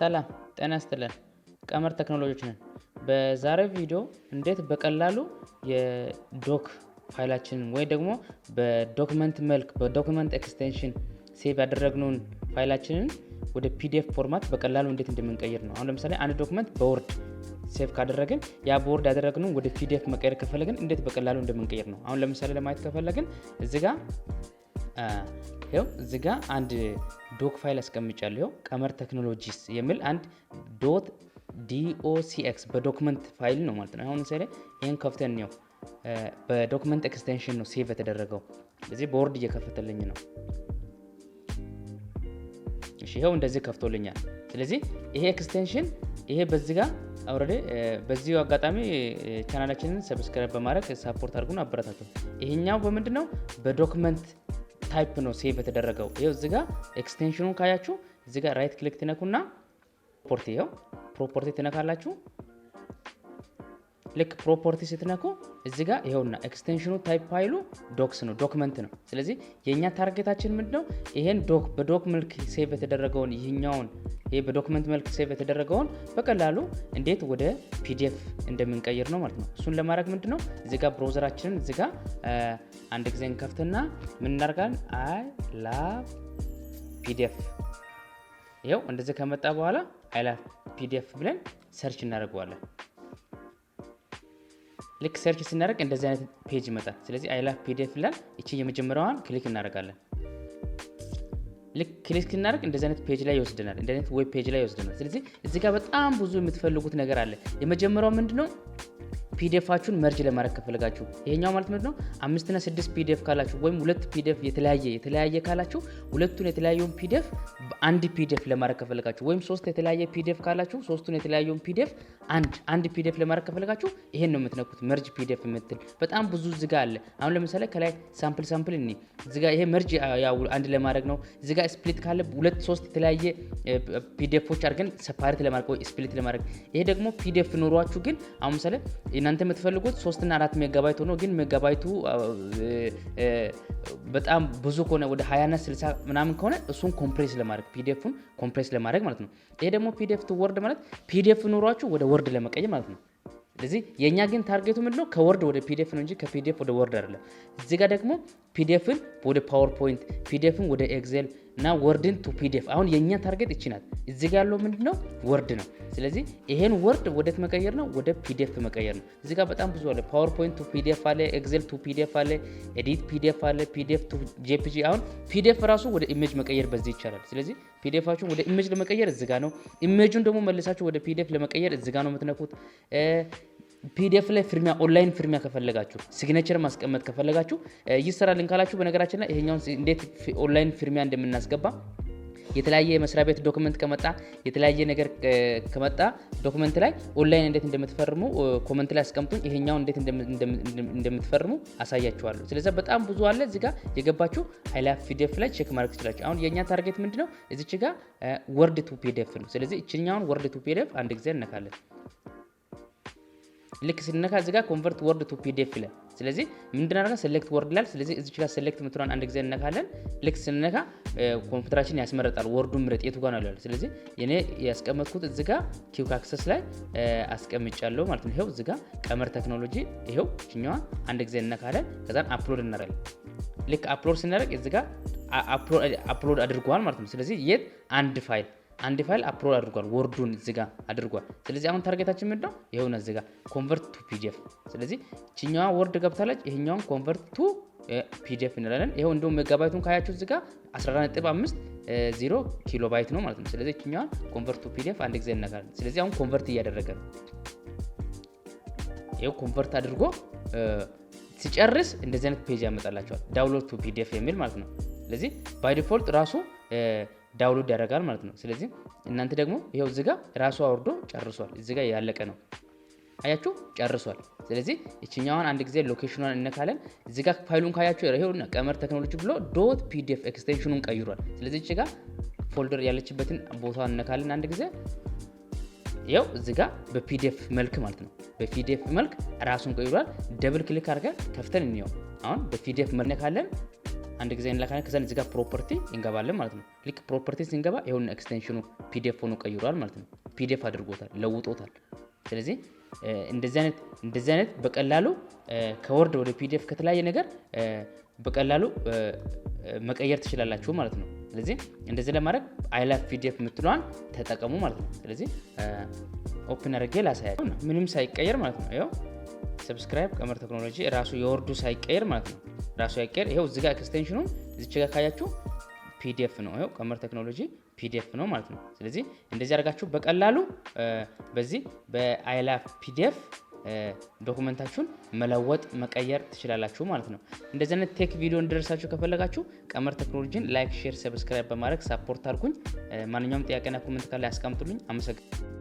ሰላም ጤና ይስጥልን። ቀመር ቴክኖሎጂዎች ነን። በዛሬው ቪዲዮ እንዴት በቀላሉ የ doc ፋይላችንን ወይ ደግሞ በ document መልክ በ document extension save ያደረግነውን ፋይላችንን ወደ PDF format በቀላሉ እንዴት እንደምንቀይር ነው። አሁን ለምሳሌ አንድ document በ Word save ካደረግን፣ ያ በ Word ያደረግነውን ወደ PDF መቀየር ከፈለግን እንዴት በቀላሉ እንደምንቀይር ነው። አሁን ለምሳሌ ለማየት ከፈለግን እዚህ ጋ ይኸው እዚህ ጋ አንድ doc file አስቀምጫለሁ። ይኸው ቀመር Technologies የሚል አንድ .docx በ document file ነው ማለት ነው። አሁን ለምሳሌ ይህን ከፍተን ነው፣ በ document extension ነው save የተደረገው። ስለዚህ በ Word እየከፈተልኝ ነው። እሺ፣ ይኸው እንደዚህ ከፍቶልኛል። ስለዚህ ይሄ extension ይሄ በዚህ ጋር already፣ በዚሁ አጋጣሚ ቻናላችንን subscribe በማድረግ support አድርጉን፣ አበረታቱ። ይሄኛው በምንድን ነው? በ document type ነው save የተደረገው። ይኸው እዚህ ጋር extension ኑን ካያችሁ እዚህ ጋር right click ትነኩና property፣ ይኸው property ትነካላችሁ። ልክ property ስትነኩ እዚህ ጋር ይኸውና extension ኑ type ፋይሉ docx ነው፣ document ነው። ስለዚህ የእኛ target ኣችን ምንድነው? ይሄን doc በ doc መልክ save የተደረገውን፣ ይህኛውን ይሄ በ document መልክ save የተደረገውን በቀላሉ እንዴት ወደ PDF እንደምንቀይር ነው ማለት ነው። እሱን ለማድረግ ምንድነው፣ እዚህ ጋር browser ኣችንን እዚህ ጋር አንድ ጊዜ እንከፍትና ምን እናደርጋለን? I love PDF፣ ይኸው እንደዚህ ከመጣ በኋላ I love PDF ብለን search እናደርገዋለን። ልክ search ስናደርግ እንደዚህ አይነት page ይመጣል። ስለዚህ I love PDF ይላል። እቺ የመጀመሪያዋን click እናደርጋለን። ልክ click ስናደርግ እንደዚህ አይነት page ላይ ይወስደናል። እንደዚህ አይነት web page ላይ ይወስደናል። ስለዚህ እዚህ ጋር በጣም ብዙ የምትፈልጉት ነገር አለ። የመጀመሪያው ምንድነው? PDF ኣችሁን merge ለማድረግ ከፈለጋችሁ፣ ይሄኛው ማለት ምንድን ነው? አምስትና ስድስት PDF ካላችሁ ወይም ሁለት PDF የተለያየ የተለያየ ካላችሁ፣ ሁለቱን የተለያየውን PDF አንድ PDF ለማድረግ ከፈለጋችሁ፣ ወይም ሶስት የተለያየ PDF ካላችሁ ሶስቱን የተለያየውን PDF አንድ አንድ PDF ለማድረግ ከፈለጋችሁ ይሄን ነው የምትነኩት። Merge PDF የምትል በጣም ብዙ እዚጋ አለ። አሁን ለምሳሌ ከላይ sample sample እኒ እዚጋ ይሄ merge ያው አንድ ለማድረግ ነው። እዚጋ split ካለ ሁለት ሶስት የተለያየ PDF ኦች አድርገን separate ለማድረግ ወይ split ለማድረግ። ይሄ ደግሞ PDF ኖሯችሁ ግን አሁን ምሳሌ እናንተ የምትፈልጉት 3 እና 4 ሜጋባይት ሆኖ ግን ሜጋባይቱ በጣም ብዙ ከሆነ፣ ወደ 20 እና 60 ምናምን ከሆነ እሱን compress ለማድረግ፣ PDF ኡን compress ለማድረግ ማለት ነው። ይሄ ደግሞ PDF to Word ማለት PDF ኖሯችሁ ወደ Word ለመቀየር ማለት ነው። ስለዚህ የእኛ ግን target ኡ ምንድነው? ከ Word ወደ PDF ነው እንጂ ከ PDF ወደ Word አይደለም። እዚህ ጋር ደግሞ PDF ን ወደ PowerPoint፣ PDF ን ወደ Excel እና Word ን to PDF። አሁን የእኛ target እቺ ናት። እዚህ ጋር ያለው ምንድነው? Word ነው። ስለዚህ ይሄን Word ወዴት መቀየር ነው? ወደ PDF መቀየር ነው። እዚህ ጋር በጣም ብዙ አለ። PowerPoint to PDF አለ፣ Excel to PDF አለ፣ edit PDF አለ፣ PDF to JPG። አሁን PDF ራሱ ወደ image መቀየር በዚህ ይቻላል። ስለዚህ PDF ኣችሁን ወደ image ለመቀየር እዚህ ጋር ነው። Image ኡን ደግሞ መልሳችሁ ወደ PDF ለመቀየር እዚህ ጋር ነው የምትነኩት። PDF ላይ ፊርማ፣ ኦንላይን ፊርማ ከፈለጋችሁ፣ signature ማስቀመጥ ከፈለጋችሁ ይሰራልን ካላችሁ፣ በነገራችን ላይ ይሄኛውን እንዴት ኦንላይን ፊርማ እንደምናስገባ፣ የተለያየ የመስሪያ ቤት document ከመጣ፣ የተለያየ ነገር ከመጣ document ላይ ኦንላይን እንዴት እንደምትፈርሙ comment ላይ አስቀምጡኝ። ይሄኛውን እንዴት እንደምትፈርሙ አሳያችኋለሁ። ስለዚህ በጣም ብዙ አለ። እዚህ ጋር የገባችሁ I love PDF ላይ check ማድረግ ትችላችሁ። አሁን የእኛ target ምንድነው? እዚች ጋር Word to PDF ነው። ስለዚህ እችኛውን Word to PDF አንድ ጊዜ እነካለን። ልክ ስንነካ እዚህ ጋር convert Word to PDF ይላል። ስለዚህ ምንድን አደረጋ? Select Word ይላል። ስለዚህ እዚች ጋር select ምትሏን አንድ ጊዜ እንነካለን። ልክ ስንነካ ኮምፒውተራችን ያስመረጣል። Word ኡን ምረጥ፣ የቱ ጋር ነው ይላል። ስለዚህ የኔ ያስቀመጥኩት እዚህ ጋር quick access ላይ አስቀምጫለሁ ማለት ነው። ይኸው እዚህ ጋር ቀመር ቴክኖሎጂ፣ ይኸው እችኛዋ አንድ ጊዜ እንነካለን። ከዛን upload እናደርጋለን። ልክ upload ስናደርግ እዚህ ጋር upload አድርጓል ማለት ነው። ስለዚህ የት አንድ ፋይል upload አድርጓል፣ Word ኡን እዚህ ጋር አድርጓል። ስለዚህ አሁን target ኣችን ምንድነው? ይኸውና እዚህ ጋር convert to PDF። ስለዚህ እችኛዋ Word ገብታለች፣ ይሄኛውን convert to PDF እንላለን። ይኸው እንደውም ሜጋባይቱን ካያችሁ እዚህ ጋር 14.5 0 ኪሎ ባይት ነው ማለት ነው። ስለዚህ እችኛዋን convert to PDF አንድ ጊዜ እንነካለን። ስለዚህ አሁን convert እያደረገ ነው። ይኸው convert አድርጎ ሲጨርስ እንደዚህ አይነት page ያመጣላችኋል። Download to PDF የሚል ማለት ነው። ስለዚህ by default ራሱ download ያደርጋል ማለት ነው። ስለዚህ እናንተ ደግሞ ይኸው እዚህ ጋር ራሱ አውርዶ ጨርሷል። እዚህ ጋር ያለቀ ነው። አያችሁ፣ ጨርሷል። ስለዚህ እችኛዋን አንድ ጊዜ location ኗን እነካለን። እዚህ ጋር ፋይሉን ካያችሁ ይኸው ቀመር ቴክኖሎጂ ብሎ .pdf extension ኑን ቀይሯል። ስለዚህ እቺ ጋር folder ያለችበትን ቦታ እነካለን አንድ ጊዜ። ይኸው እዚህ ጋር በ PDF መልክ ማለት ነው። በ PDF መልክ ራሱን ቀይሯል። Double click አድርገን ከፍተን እንየው። አሁን በ PDF መልክ እነካለን። አንድ ጊዜ እንነካለን። ከዛ እዚህ ጋር property እንገባለን ማለት ነው። ልክ property ስንገባ ይኸውና extension ኑ PDF ሆኖ ቀይሯል ማለት ነው። PDF አድርጎታል፣ ለውጦታል። ስለዚህ እንደዚህ አይነት በቀላሉ ከ Word ወደ PDF ከተለያየ ነገር በቀላሉ መቀየር ትችላላችሁ ማለት ነው። ስለዚህ እንደዚህ ለማድረግ iLovePDF የምትለዋን ተጠቀሙ ማለት ነው። ስለዚህ open አድርጌ ላሳያችሁ፣ ምንም ሳይቀየር ማለት ነው። ይኸው subscribe ቀመር ቴክኖሎጂ ራሱ የ Word ኡ ሳይቀየር ማለት ነው። ራሱ ሳይቀየር ይኸው እዚህ ጋር extension ኑን እዚች ጋር ካያችሁ PDF ነው። ይኸው ቀመር ቴክኖሎጂ PDF ነው ማለት ነው። ስለዚህ እንደዚህ አድርጋችሁ በቀላሉ በዚህ በ iLovePDF document ኣችሁን መለወጥ፣ መቀየር ትችላላችሁ ማለት ነው። እንደዚህ አይነት tech ቪዲዮ እንዲደርሳችሁ ከፈለጋችሁ ቀመር ቴክኖሎጂን like፣ share፣ subscribe በማድረግ support አድርጉኝ። ማንኛውም ጥያቄና comment ካለ ያስቀምጡልኝ። አመሰግናለሁ።